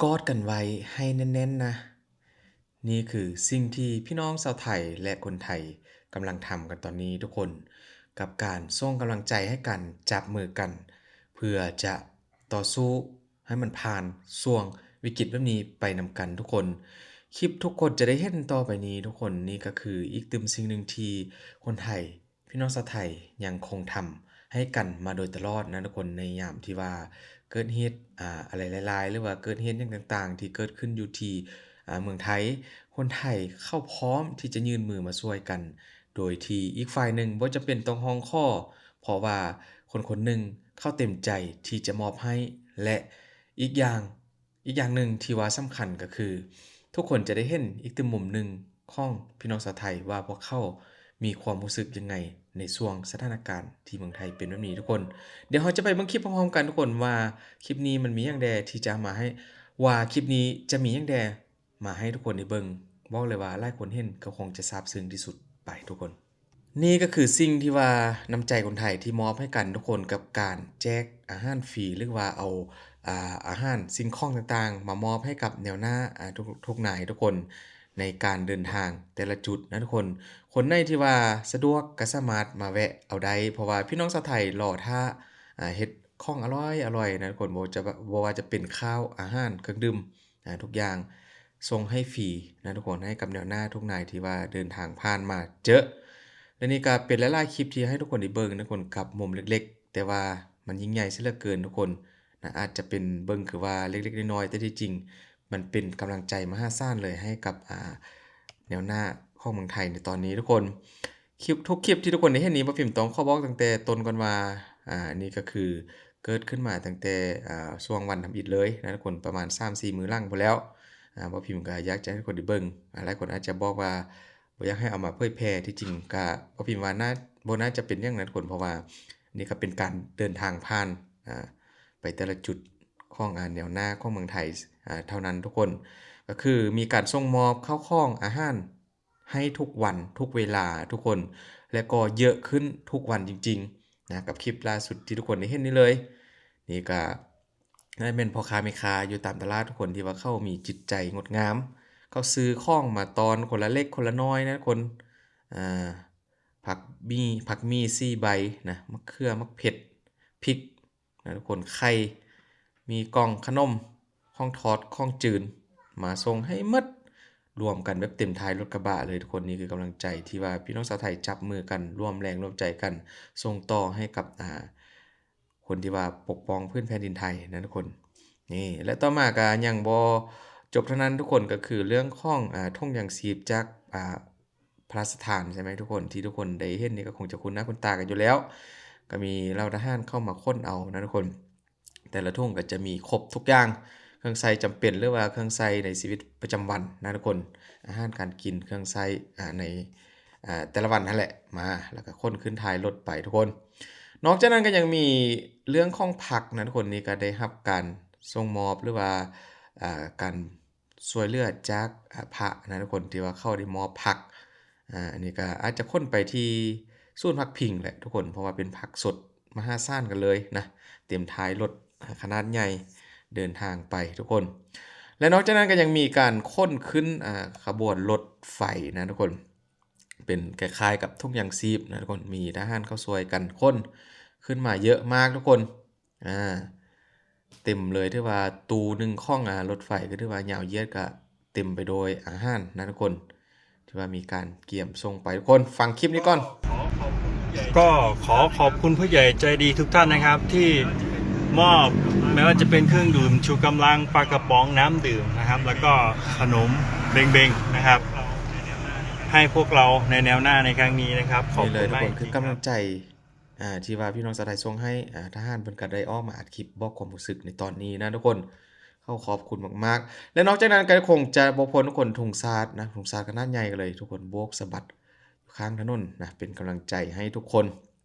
ກອດກັນໄວ້ໃຫ້ແໜ້ນໆນະ. ນີ້ຄືສິ່ງທີ່ພີ່ນ້ອງຊາວໄທ ແລະ ຄົນໄທກຳລັງທຳກັນຕອນນີ້ທຸກຄົນ, ກັບການສົ່ງກຳລັງໃຈໃຫ້ກັນ, ຈັບມືກັນ ເພື່ອຈະຕໍ່ສູ້ໃຫ້ມັນຜ່ານຊ່ວງວິກິດແບບນີ້ໄປນຳກັນທຸກຄົນ. ຄລິບທຸກຄົນຈະໄດ້ເຫັນຕໍ່ໄປນີ້ທຸກຄົນ, ນີ້ກໍຄືອີກຕື່ມສິ່ງໜຶ່ງທີ່ຄົນໄທ ພີ່ນ້ອງຊາວໄທຍັງຄົງທຳໃຫ້ກັນມາໂດຍຕະຫຼອດນະທຸກຄົນ. ໃນຍາມທີ່ວ່າເກີດເຫດ ອາ ອາ ອາໄລຫຼາຍໆ ຫຼືວ່າເກີດເຫດຫຍັງຕ່າງໆທີ່ເກີດຂຶ້ນຢູ່ທີ່ ອາ ເມືອງໄທ, ຄົນໄທເຂົາພ້ອມທີ່ຈະຍື່ນມືມາຊ່ວຍກັນ ໂດຍທີ່ອີກຝ່າຍໜຶ່ງບໍ່ຈຳເປັນຕ້ອງຮ້ອງຂໍ, ເພາະວ່າຄົນໆໜຶ່ງເຂົາເຕັມໃຈທີ່ຈະມອບໃຫ້. ແລະ ອີກຢ່າງ ອີກຢ່າງໜຶ່ງທີ່ວ່າສຳຄັນກໍຄື ທຸກຄົນຈະໄດ້ເຫັນອີກຕື່ມມຸມໜຶ່ງຂອງພີ່ນ້ອງຊາວໄທ ວ່າພວກເຂົາມີຄວາມຮູ້ສຶກຍັງໄງໃນຊ່ວງສະຖານະການທີ່ເມືອງໄທເປັນແບບນີ້ທຸກຄົນ. ດຽວເຮົາຈະໄປເບິ່ງຄລິບພ້ອມໆກັນທຸກຄົນ ວ່າຄລິບນີ້ມັນມີຫຍັງແດ່ທີ່ຈະມາໃຫ້ ວ່າຄລິບນີ້ຈະມີຫຍັງແດ່ມາໃຫ້ທຸກຄົນໄດ້ເບິ່ງ. ບອກເລີຍວ່າຫຼາຍຄົນເຫັນກໍຄົງຈະຊາບຊຶ້ງທີ່ສຸດໄປທຸກຄົນ. ນີ້ກໍຄືສິ່ງທີ່ວ່ານ້ຳໃຈຄົນໄທທີ່ມອບໃຫ້ກັນທຸກຄົນ ກັບການແຈກອາຫານຟຣີ ຫຼືວ່າເອົາ ອາ ອາຫານສິ່ງຂອງຕ່າງໆມາມອບໃຫ້ກັບແນວໜ້າ ອາ ທຸກ ທຸກນາຍທຸກຄົນ ໃນການເດີນທາງແຕ່ລະຈຸດນະທຸກຄົນ. ຄົນໃດທີ່ວ່າສະດວກກໍສາມາດມາແວະເອົາໄດ້ ເພາະວ່າພີ່ນ້ອງຊາວໄທລໍຖ້າ ອາ ເຮັດຂອງອະລ່ອຍໆນະທຸກຄົນ, ບໍ່ຈະ ບໍ່ວ່າຈະເປັນຂ້າວ ອາຫານ ເຄື່ອງດື່ມ ນະ ທຸກຢ່າງສົ່ງໃຫ້ຟຣີນະທຸກຄົນ ໃຫ້ກັບແນວໜ້າທຸກນາຍທີ່ວ່າເດີນທາງຜ່ານມາເຈີ. ແລະ ນີ້ກໍເປັນຫຼາຍໆຄລິບທີ່ໃຫ້ທຸກຄົນໄດ້ເບິ່ງນະທຸກຄົນ ກັບມຸມເລັກໆ ແຕ່ວ່າມັນຍິ່ງໃຫຍ່ເສຍເຫຼືອເກີນທຸກຄົນນະ. ອາດຈະເປັນເບິ່ງຄືວ່າເລັກໆນ້ອຍໆ ແຕ່ທີ່ຈິງມັນເປັນກຳລັງໃຈມະຫາສານເລີຍໃຫ້ກັບ ອາ ແນວໜ້າຂອງເມືອງໄທໃນຕອນນີ້ທຸກຄົນ. ຄລິບ ທຸກຄລິບທີ່ທຸກຄົນໄດ້ເຫັນນີ້ ບ່າວພິມຕ້ອງຂໍບອກຕັ້ງແຕ່ຕົ້ນກ່ອນວ່າ ອາ ນີ້ກໍຄືເກີດຂຶ້ນມາຕັ້ງແຕ່ ອາ ຊ່ວງວັນທຳອິດເລີຍນະທຸກຄົນ, ປະມານສາມສີ່ມື້ຫຼັງພຸ້ນແລ້ວ. ອາ ບ່າວພິມກໍຢາກຈະໃຫ້ທຸກຄົນໄດ້ເບິ່ງ. ອາ ຫຼາຍຄົນອາດຈະບອກວ່າບໍ່ຢາກໃຫ້ເອົາມາເຜີຍແຜ່, ທີ່ຈິງກໍບ່າວພິມວ່າໜ້າ ບໍ່ໜ້າຈະເປັນຫຍັງນະທຸກຄົນ, ເພາະວ່ານີ້ກໍເປັນການເດີນທາງຜ່ານ ອາ ໄປແຕ່ລະຈຸດຂອງ ອາ ແນວໜ້າຂອງເມືອງໄທ ອາ ເທົ່ານັ້ນທຸກຄົນ. ກໍຄືມີການສົ່ງມອບເຂົ້າຂອງອາຫານ ໃຫ້ທຸກວັນທຸກເວລາທຸກຄົນ ແລະ ກໍເຍອະຂຶ້ນທຸກວັນຈິງໆນະ ກັບຄລິບລ່າສຸດທີ່ທຸກຄົນໄດ້ເຫັນນີ້ເລີຍ. ນີ້ກະ ນັ້ນແມ່ນພໍ່ຄ້າແມ່ຄ້າຢູ່ຕາມຕະຫຼາດທຸກຄົນ ທີ່ວ່າເຂົາມີຈິດໃຈງົດງາມ, ເຂົາຊື້ຂອງມາຕ້ອນຄົນລະເລັກຄົນລະນ້ອຍນະທຸກຄົນ. ອາ ຜັກໝີ່ ຜັກໝີ່ສີ່ໃບນະ, ໝາກເຂືອ ໝາກເຜັດ ພິກ ນະທຸກຄົນ, ໄຂ່ ມີກ່ອງຂະໜົມ ຂອງທອດ ຂອງຈືນ ມາສົ່ງໃຫ້ໝົດ ລວມກັນແບບເຕັມທ້າຍລົດກະບະເລີຍທຸກຄົນ. ນີ້ຄືກຳລັງໃຈທີ່ວ່າພີ່ນ້ອງຊາວໄທຈັບມືກັນ ຮ່ວມແຮງຮ່ວມໃຈກັນ ສົ່ງຕໍ່ໃຫ້ກັບ ອາ ຄົນທີ່ວ່າປົກປ້ອງພື້ນແຜ່ນດິນໄທນະທຸກຄົນ. ນີ້ ແລະ ຕໍ່ມາກະຍັງບໍ່ຈົບເທົ່ານັ້ນທຸກຄົນ, ກໍຄືເລື່ອງຂອງ ອາ ຖົງຢາງຊີບຈາກ ອາ ພະລາຊະທານ ໃຊ່ໄໝທຸກຄົນ? ທີ່ທຸກຄົນໄດ້ເຫັນນີ້ກໍຄົງຈະຄຸ້ນໜ້າຄຸ້ນຕາກັນຢູ່ແລ້ວ. ກໍມີເຫຼົ່າທະຫານເຂົ້າມາຂົນເອົານະທຸກຄົນ. ແຕ່ລະຖົງກໍຈະມີຄົບທຸກຢ່າງ, ເຄື່ອງໃຊ້ຈຳເປັນ ຫຼືວ່າເຄື່ອງໃຊ້ໃນຊີວິດປະຈຳວັນນະທຸກຄົນ, ອາຫານການກິນ, ເຄື່ອງໃຊ້ ອາ ໃນ ອາ ແຕ່ລະວັນຫັ້ນແຫຼະ ມາ ແລ້ວກໍຂົນຂຶ້ນທ້າຍລົດໄປທຸກຄົນ. ນອກຈາກນັ້ນກໍຍັງມີເລື່ອງຂອງຜັກນະທຸກຄົນ, ນີ້ກໍໄດ້ຮັບການສົ່ງມອບ ຫຼືວ່າ ອາ ການ ຊ່ວຍເຫຼືອຈາກ ອາ ພະນະທຸກຄົນ ທີ່ວ່າເຂົາໄດ້ມອບຜັກ. ອາ ອັນນີ້ກໍອາດຈະຂົນໄປທີ່ສູນພັກພິງແຫຼະທຸກຄົນ, ເພາະວ່າເປັນຜັກສົດມະຫາສານກັນເລີຍນະ, ເຕັມທ້າຍລົດ ອາ ຂະໜາດໃຫຍ່ເດີນທາງໄປທຸກຄົນ. ແລະ ນອກຈາກນັ້ນກໍຍັງມີການຂົນຂຶ້ນ ອາ ຂະບວນລົດໄຟນະທຸກຄົນ, ເປັນຄ້າຍໆກັບຖົງຢາງຊີບນະທຸກຄົນ, ມີທະຫານເຂົ້າຊ່ວຍກັນຂົນຂຶ້ນມາເຍອະມາກທຸກຄົນ. ອາ ເຕັມເລີຍ, ຖືວ່າຕູ້ໜຶ່ງຂອງ ອາ ລົດໄຟກໍຖືວ່າຍາວຢຽດ ກໍເຕັມໄປໂດຍອາຫານນະທຸກຄົນ, ທີ່ວ່າມີການກຽມສົ່ງໄປ. ທຸກຄົນຟັງຄລິບນີ້ກ່ອນ. ກໍຂໍຂອບຄຸນຜູ້ໃຫຍ່ໃຈດີທຸກທ່ານนะครับ ที่มอบ ไม่ว่าจะเป็นเครื่องดื่มชูกำลัง ปลากระป๋อง น้ำดื่มนะครับ แล้วก็ขนมเบงๆนะครับ ให้พวกเราในแนวหน้าในครั้งนี้นะครับ ขอบคุณมากจริงๆครับ ນີ້ເລີຍທຸກຄົນ ຄືກຳລັງໃຈ ອ່າ ທີ່ວ່າພີ່ນ້ອງຊາວໄທສົ່ງໃຫ້ ອ່າ ທະຫານເພິ່ນກໍໄດ້ອອກມາອັດຄລິບບອກຄວາມຮູ້ສຶກໃນຕອນນີ້ນະທຸກຄົນ. ເຮົາຂອບຄຸນມາກໆ ແລະ ນອກຈາກນັ້ນກໍຄົງຈະບໍ່ພົ້ນທຸກຄົນ ທຸງຊາດນະ, ທຸງຊາດຂະໜາດໃຫຍ່ກໍເລີຍ ທຸກຄົນໂບກສະບັດຢູ່ຂ້າງຖະໜົນນະ ເປັນກຳລັງໃຈໃຫ້ທຸກຄົນ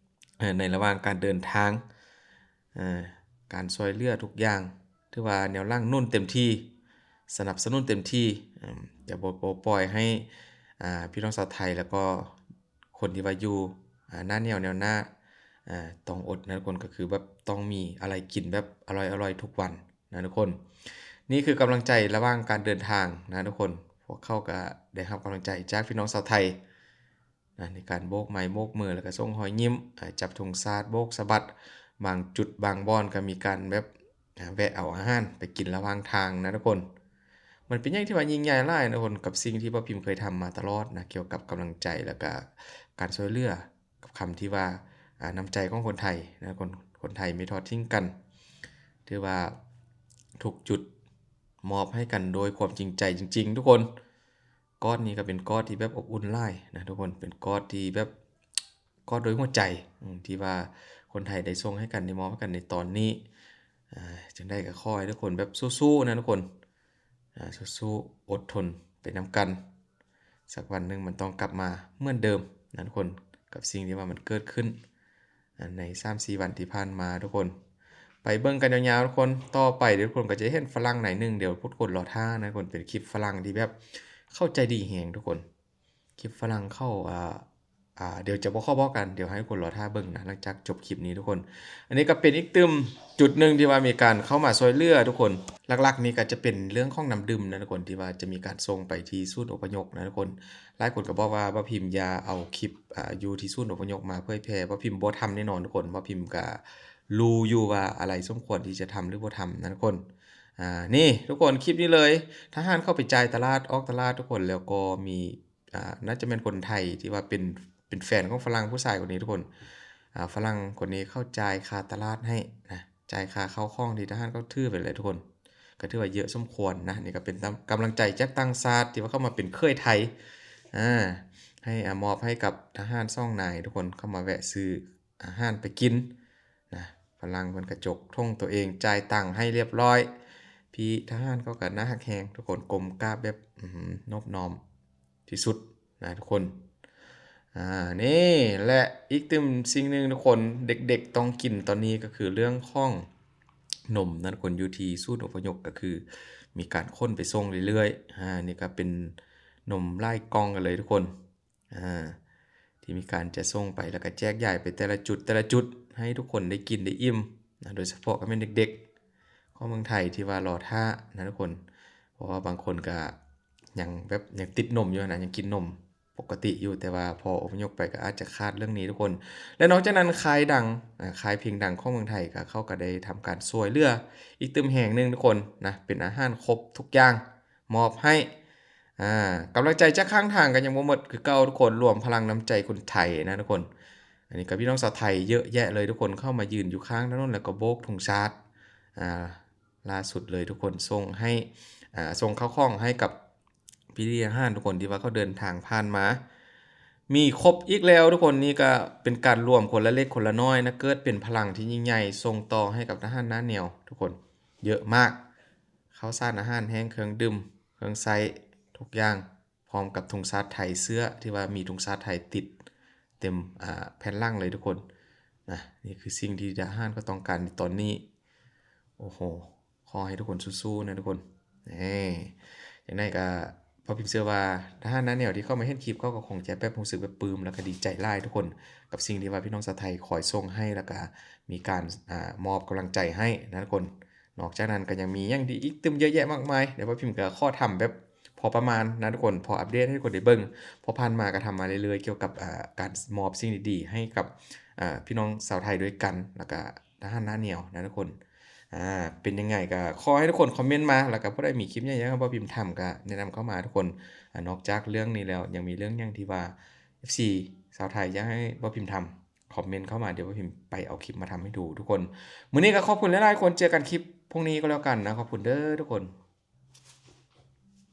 ເອີ ໃນລະຫວ່າງການເດີນທາງ. ເອີ ການຊ່ວຍເຫຼືອທຸກຢ່າງ ຖືວ່າແນວຫຼັງໜູນເຕັມທີ່ ສະໜັບສະໜູນເຕັມທີ່ ເອີ ຈະບໍ່ ບໍ່ປ່ອຍໃຫ້ ອ່າ ພີ່ນ້ອງຊາວໄທ ແລ້ວກໍ ຄົນທີ່ວ່າຢູ່ ອາ ໜ້າໜຽວແນວໜ້າ ອາ ຕ້ອງອົດນະທຸກຄົນ, ກໍຄືແບບຕ້ອງມີອະໄລກິນແບບອະລ່ອຍໆທຸກວັນນະທຸກຄົນ. ນີ້ຄືກຳລັງໃຈລະຫວ່າງການເດີນທາງນະທຸກຄົນ. ພວກເຂົາກໍໄດ້ຮັບກຳລັງໃຈຈາກພີ່ນ້ອງຊາວໄທນະ ໃນການໂບກໄມ້ໂບກມື ແລ້ວກໍສົ່ງຮອຍຍິ້ມ, ອາ ຈັບທຸງຊາດ, ໂບກສະບັດ. ບາງຈຸດບາງບ່ອນກໍມີການແບບ ອາ ແວະເອົາອາຫານໄປກິນລະຫວ່າງທາງນະທຸກຄົນ. ມັນເປັນຫຍັງທີ່ວ່າຍິ່ງໃຫຍ່ຫຼາຍນະທຸກຄົນ ກັບສິ່ງທີ່ບ່າວພິມເຄີຍທຳມາຕະຫຼອດນະ ກ່ຽວກັບກຳລັງໃຈ ແລ້ວກະການຊ່ວຍເຫຼືອ ກັບຄຳທີ່ວ່າ ອາ ນ້ຳໃຈຂອງຄົນໄທນະ ຄົນ ຄົນໄທໄມ່ທອດຖິ້ງກັນ. ຖືວ່າທຸກຈຸດມອບໃຫ້ກັນໂດຍຄວາມຈິງໃຈຈິງໆ ທຸກຄົນ. ກອດນີ້ກໍເປັນກອດທີ່ແບບອົບອຸ່ນຫຼາຍນະທຸກຄົນ ເປັນກອດທີ່ແບບ ກອດໂດຍຫົວໃຈ ອາ ທີ່ວ່າຄົນໄທໄດ້ສົ່ງໃຫ້ກັນ ໄດ້ມອບໃຫ້ກັນໃນຕອນນີ້. ອາ ຈັ່ງໃດກໍຂໍໃຫ້ທຸກຄົນແບບສູ້ໆ ນະທຸກຄົນ. ອາ ສູ້ໆ ອົດທົນໄປນຳກັນ. ສັກວັນໜຶ່ງມັນຕ້ອງກັບມາເໝືອນເດີມນະທຸກຄົນ ກັບສິ່ງທີ່ວ່າມັນເກີດຂຶ້ນ ອາ ໃນສາມສີ່ວັນທີ່ຜ່ານມາທຸກຄົນ. ໄປເບິ່ງກັນຍາວໆ ທຸກຄົນ. ຕໍ່ໄປເດ ທຸກຄົນກໍຈະເຫັນຝຣັ່ງນາຍໜຶ່ງ ດຽວທຸກຄົນລໍຖ້ານະທຸກຄົນ. ເປັນຄລິບຝຣັ່ງທີ່ແບບເຂົາໃຈດີແຮງທຸກຄົນ. ຄລິບຝຣັ່ງເຂົາ ອາ ອາ ດຽວຈະບໍ່ຂໍບອກກັນ ດຽວໃຫ້ທຸກຄົນລໍຖ້າເບິ່ງນະ ຫຼັງຈາກຈົບຄລິບນີ້ທຸກຄົນ. ອັນນີ້ກໍເປັນອີກຕື່ມຈຸດໜຶ່ງທີ່ວ່າມີການເຂົ້າມາຊ່ວຍເຫຼືອທຸກຄົນ. ຫຼັກໆນີ້ກໍຈະເປັນເລື່ອງຂອງນ້ຳດື່ມນະທຸກຄົນ ທີ່ວ່າຈະມີການສົ່ງໄປທີ່ສູນອົບພະຍົບນະທຸກຄົນ. ຫຼາຍຄົນກໍບອກວ່າບ່າວພິມຢ່າເອົາຄລິບ ອາ ຢູ່ທີ່ສູນອົບພະຍົບມາເຜີຍແຜ່. ບ່າວພິມບໍ່ທຳແນ່ນອນທຸກຄົນ. ບ່າວພິມກໍຮູ້ຢູ່ວ່າອະໄລສົມຄວນທີ່ຈະທຳ ຫຼື ບໍ່ທຳນະທຸກຄົນ. ອາ ນີ້ທຸກຄົນ ຄລິບນີ້ເລີຍ. ທະຫານເຂົ້າໄປຈ່າຍຕະຫຼາດ ອອກຕະຫຼາດທຸກຄົນ ແລ້ວກໍມີ ອາ ໜ້າຈະແມ່ນຄົນໄທທີ່ວ່າເປັນ ເປັນແຟນຂອງຝຣັ່ງຜູ້ຊາຍຄົນນີ້ທຸກຄົນ. ອາ ຝຣັ່ງຄົນນີ້ເຂົາຈ່າຍຄ່າຕະຫຼາດໃຫ້ນະ ຈ່າຍຄ່າເຂົ້າຂອງທີ່ທະຫານເຂົາຖືໄປແຫຼະທຸກຄົນ. ກໍຖືວ່າເຍອະສົມຄວນນະ. ນີ້ກໍເປັນກຳ ກຳລັງໃຈຈາກຕ່າງຊາດທີ່ວ່າເຂົ້າມາເປັນເຂີຍໄທ ອາ ໃຫ້ ອາ ມອບໃຫ້ກັບທະຫານສອງນາຍທຸກຄົນ ເຂົ້າມາແວະຊື້ອາຫານໄປກິນນະ. ຝຣັ່ງເພິ່ນກະຈົກຖົງໂຕເອງ ຈ່າຍຕັງໃຫ້ລຽບຮ້ອຍ. ພີ່ທະຫານເຂົາກະໜ້າຮັກແຮງທຸກຄົນ ກົ້ມກາບແບບ ອືມ ນອບນ້ອມທີ່ສຸດນະທຸກຄົນ. ອາ ນີ້ແຫຼະ ອີກຕື່ມສິ່ງໜຶ່ງທຸກຄົນ ເດັກໆຕ້ອງກິນຕອນນີ້ກໍຄືເລື່ອງຂອງນົມນະທຸກຄົນ. ຢູ່ທີ່ສູນອົບພະຍົບກໍຄືມີການຂົນໄປສົ່ງເລື້ອຍໆ. ອາ ນີ້ກໍເປັນນົມຫຼາຍກ່ອງກັນເລີຍທຸກຄົນ. ອາ ທີ່ມີການຈະສົ່ງໄປ ແລ້ວກໍແຈກຢາຍໄປແຕ່ລະຈຸດ ແຕ່ລະຈຸດ ໃຫ້ທຸກຄົນໄດ້ກິນໄດ້ອີ່ມນະ ໂດຍສະເພາະກໍແມ່ນເດັກໆຂອງເມືອງໄທທີ່ວ່າລໍຖ້ານະທຸກຄົນ. ເພາະວ່າບາງຄົນກໍຍັງແບບຍັງຕິດນົມຢູ່ຫັ້ນນະ ຍັງກິນນົມປົກກະຕິຢູ່ ແຕ່ວ່າພໍອົບພະຍົບໄປກໍອາດຈະຂາດເລື່ອງນີ້ທຸກຄົນ. ແລະ ນອກຈາກນັ້ນ ຄ້າຍດັງ ອາ ຄ້າຍເພງດັງຂອງເມືອງໄທ ກໍເຂົາກໍໄດ້ທຳການຊ່ວຍເຫຼືອອີກຕື່ມແຫ່ງໜຶ່ງທຸກຄົນນະ ເປັນອາຫານຄົບທຸກຢ່າງ ມອບໃຫ້. ອາ ກຳລັງໃຈຈາກຂ້າງທາງກໍຍັງບໍ່ໝົດຄືເກົ່າທຸກຄົນ ລວມພະລັງນ້ຳໃຈຄົນໄທນະທຸກຄົນ. ອັນນີ້ກໍພີ່ນ້ອງຊາວໄທເຍອະແຍະເລີຍທຸກຄົນ ເຂົ້າມາຢືນຢູ່ຂ້າງຖະໜົນ ແລ້ວກໍໂບກທຸງຊາດ. ອາ ລ່າສຸດເລີຍທຸກຄົນ ສົ່ງໃຫ້ ອາ ສົ່ງເຂົ້າຂອງໃຫ້ກັບພີ່ທະຫານທຸກຄົນ ທີ່ວ່າເຂົາເດີນທາງຜ່ານມາ. ມີຄົບອີກແລ້ວທຸກຄົນ. ນີ້ກໍເປັນການລວມຄົນລະເລັກຄົນລະນ້ອຍນະ ເກີດເປັນພະລັງທີ່ຍິ່ງໃຫຍ່ ສົ່ງຕໍ່ໃຫ້ກັບທະຫານໜ້າໜຽວທຸກຄົນ ເຍອະມາກ. ເຂົ້າສານອາຫານແຫ້ງ ເຄື່ອງດື່ມ ເຄື່ອງໃຊ້ທຸກຢ່າງ ພ້ອມກັບທຸງຊາດໄທ ເສື້ອທີ່ວ່າມີທຸງຊາດໄທຕິດເຕັມ ອາ ແຜ່ນຫຼັງເລີຍທຸກຄົນນະ. ນີ້ຄືສິ່ງທີ່ທະຫານເຂົາຕ້ອງການໃນຕອນນີ້. ໂອ້ໂຫ ຂໍໃຫ້ທຸກຄົນສູ້ໆນະທຸກຄົນ. ເອີ ຈັ່ງໃດກໍ ພວກພິມເຊື່ອວ່າທະຫານໜ້າໜຽວທີ່ເຂົ້າມາເຫັນຄລິບ ເຂົາກໍຄົງຈະແບບຮູ້ສຶກແບບປຶ້ມ ແລ້ວກໍດີໃຈຫຼາຍທຸກຄົນ ກັບສິ່ງທີ່ວ່າພີ່ນ້ອງຊາວໄທຄອຍສົ່ງໃຫ້ ແລ້ວກໍມີການ ອາ ມອບກຳລັງໃຈໃຫ້ນະທຸກຄົນ. ນອກຈາກນັ້ນກໍຍັງມີຫຍັງທີ່ອີກຕື່ມເຍອະແຍະມາກມາຍ. ດຽວພວກພິມກໍຂໍທຳແບບພໍປະມານນະທຸກຄົນ ພໍອັບເດດໃຫ້ທຸກຄົນໄດ້ເບິ່ງ. ເພາະຜ່ານມາກໍທຳມາເລື້ອຍໆ ກ່ຽວກັບ ອາ ການມອບສິ່ງດີໆໃຫ້ກັບ ອາ ພີ່ນ້ອງຊາວໄທດ້ວຍກັນ ແລ້ວກໍທະຫານໜ້າໜຽວນະທຸກຄົນ. ອາ ເປັນຍັງໄງກໍຂໍໃຫ້ທຸກຄົນຄອມເມັນມາ ແລ້ວກໍຜູ້ໃດມີຄລິບຫຍັງຢາກໃຫ້ບ່າວພິມທຳກໍແນະນຳເຂົ້າມາທຸກຄົນ. ອາ ນອກຈາກເລື່ອງນີ້ແລ້ວ ຍັງມີເລື່ອງຫຍັງທີ່ວ່າ ເອັຟຊີ ຊາວໄທຢາກໃຫ້ບ່າວພິມທຳ ຄອມເມັນເຂົ້າມາ ດຽວບ່າວພິມໄປເອົາຄລິບມາທຳໃຫ້ດູທຸກຄົນ. ມື້ນີ້ກໍຂອບຄຸນຫຼາຍໆຄົນ ເຈີກັນຄລິບພວກນີ້ກໍແລ້ວກັນນະ. ຂອບຄຸນເດີທຸກຄົນ.